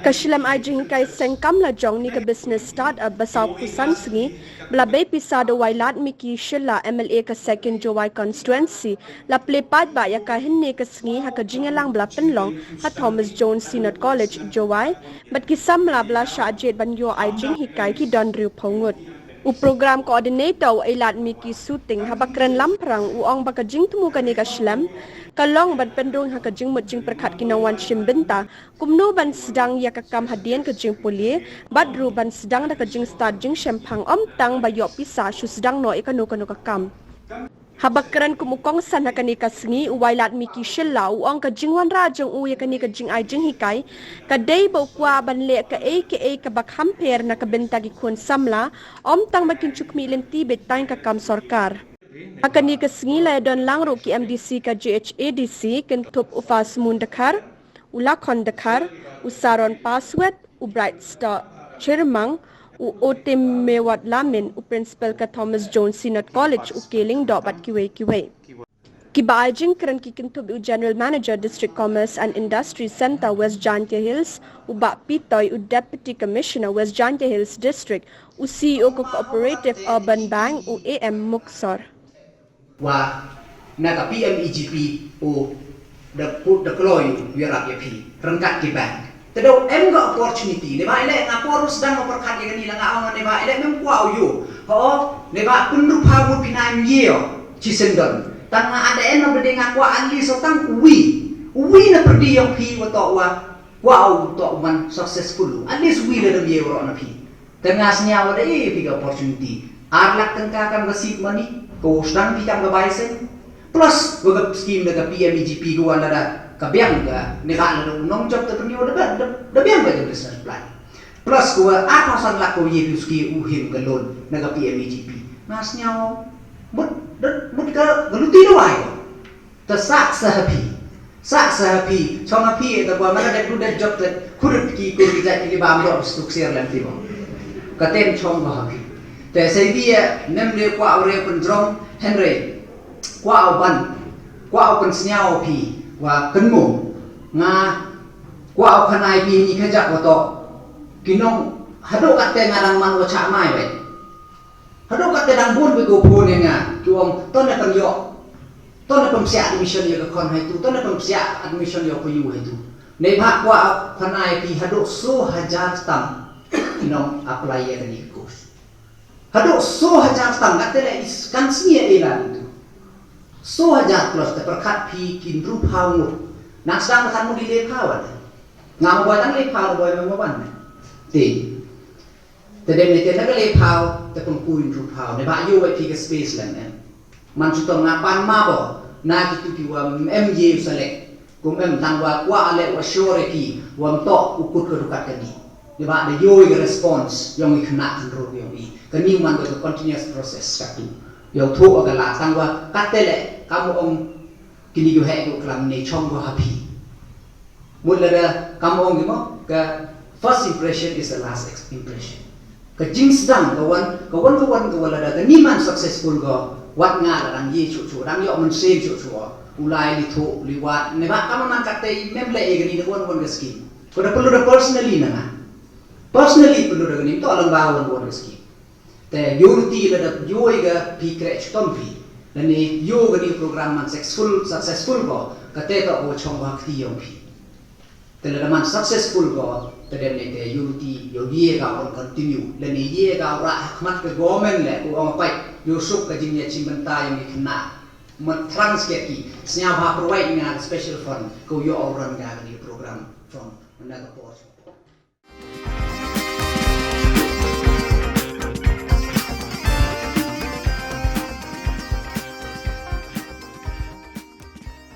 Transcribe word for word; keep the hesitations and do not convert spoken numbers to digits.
Ka shlem ai jinghikai seng kam lajong ne ka business startup ba saw phew san sngi ba la bei pisa da u Wailadmiki Shylla, M L A ka Second Jowai Constituency, la plie paidbah ïa ka hynne ka sngi ha ka jingïalang ba la pynlong ha Thomas Jones Synod College, Jowai, bad ki samla ba la shah jied ban ïoh ai jinghikai ki don hynriew phew ngut. U program coordinator u Wailadmiki Suting, haba kren lamphrang, u ong ba ka jingthmu kane ka shlem ka long ban pynrung ha ka jingmut jingpyrkhat ki nongwan shim bynta kumno ban sdang ïa ka kam hadien ka jingpule, bad ruh ban sdang da ka jingstad jingshemphang, ym tang ba ïoh pisa shu sdang noh ïa kano kano ka kam. Haba kren kum u kongsan ha kane ka sngi, u Wailadmiki Shylla, u ong ka jingwanrah jong u ïa kane ka jingai jinghikai ka dei ba u kwah ban leh kaei kaei kaba kham pher na ka bynta ki khun samla, ym tang ba kin shu khmih lynti beit tang ïa ka kam sorkar. Ha kane ka sngi la ïadon lang ruh ki M D C ka J H A D C, kynthup u Fasmun Dkhar, u Lakhon Dkhar, u Saron Paswet, u Bright Star Chyrmang, u Otem Mewat Lamin, u Principal ka Thomas Jones Synod College, u Keling Doh, bad kiwei kiwei. Kiba ai jingkren ki kynthup ïa u General Manager District Commerce and Industry Centre West Jaintia Hills, u Bah P. Toi, u Deputy Commissioner West Jaintia Hills District, u C E O ka Cooperative Urban Bank, u A M Muksor. Wa na ka P M E G P u da put da kloi u ïarap ïa phi ryngkat ki bank. Te da em ka opportunity, ne ba i leh nga por sdang u pyrkhat ïa kane la nga ong ne ba i leh mem kwah u ïoh. Ho, ne ba pynrup ha mut phi na ïoh chi sendon. Tang nga at the end of the day nga kwah at least tang uwi. Uwi na pyrdi ïong phi wa toh wa kwah u toh u man successful. At least uwi la dang ïoh roh na phi. Te nga sñiaw wa da i phi ka opportunity. Ar lak tyngka kam ka seed money, ko sdang phi kam ka bai seng. Plus, wa ka scheme da ka P M E G P ko wan lada ka biang ka, ne ka lada u nongjop te pynïoh da, da, da biang ka business plan. Plus, ko wa ar phew san lak ko ye phi u scheme u him ka loan na ka P M E G P. Nga sñiaw, mut, da, mut ka, ka luti da wai ko. Te sah sa ha phi. Sah sa ha phi. Chong ha phi, te ba mana dep du dep jop te. Khurut ki, kur ki jait ki bam dok stuk siar lem ti bang. Ka tem chong ba ha phi. Te sei bi ya, nem de kwah u re pynjrong, henry. Kwah u ban. Kwah u pynsñiaw phi. Wa kynmo. Nga. Kwah u khanai phi ni khajak wa to. Ki nong, hadok kat te nga dang man wa chah mai wet. Hadok kat te dang bun bi ko phone nga. Ki ong, to ne pynyoh. To ne pynpsiah admission ïa ka khon hai tu, to ne pynpsiah admission ïa ka yu hai tu. Nei ba kwah phan ai phi hadok so hajar tam. Nong apply ïa kani ka course. Hadok so hajar tam, kat te le is kan sni ïa ila tu. So hajar plus te pyrkhat phi kin rup hau ngut. Nak sdang kan mudi le phaw ada. Ngam boy tang le phaw boy mem wan. Te. Te dem ne te na ka le phaw, te pun kuin tu phaw. Ne ba yu wai phi ka space lem em. Man chutom nga pan ma bo, na ki tu ki wa em ye u sale. Kum em tang wa kwah ale wa sure ki, wa mtok u kut ka dukat ka ni. Ne ba de yu ka response, yong i kena kan ru yong i. Ka ni man ka continuous process ka tu. Yong tu ka la tang wa katele, kamu ong kini yu he ko klam ne chong ko ha phi. Mut lada kam ong ki mo, ka first impression is the last ex- impression. Ka jingsdang ka wan, ka wan, ka wan, ka wan lada ka ni man successful ko, wat nga la dang ye chu chu, dang yo man same chu chu. U lai li thu, li wat, ne ba kam man ka te mem le e ka ni da wan wan ka scheme. Ko da perlu da personally na nga. Personally perlu da ka ni, to lang ba wan wan ka scheme. Te yu ruti lada yu i ga phi kre chutom phi. Lane yu ga ni program man successful, successful ko, ka te to ko chong wa kti yong phi. Te lada man successful ko, te dem ne te yu ruti, yu ye ga on continue. Lane ye ga ra khmat ka government le, ko ong pai, yu suk ka jing ya chim banta yong i khna. Mat trans ke ki, snya ba provide nga special fund, ko yu orang ga ni program from another portion.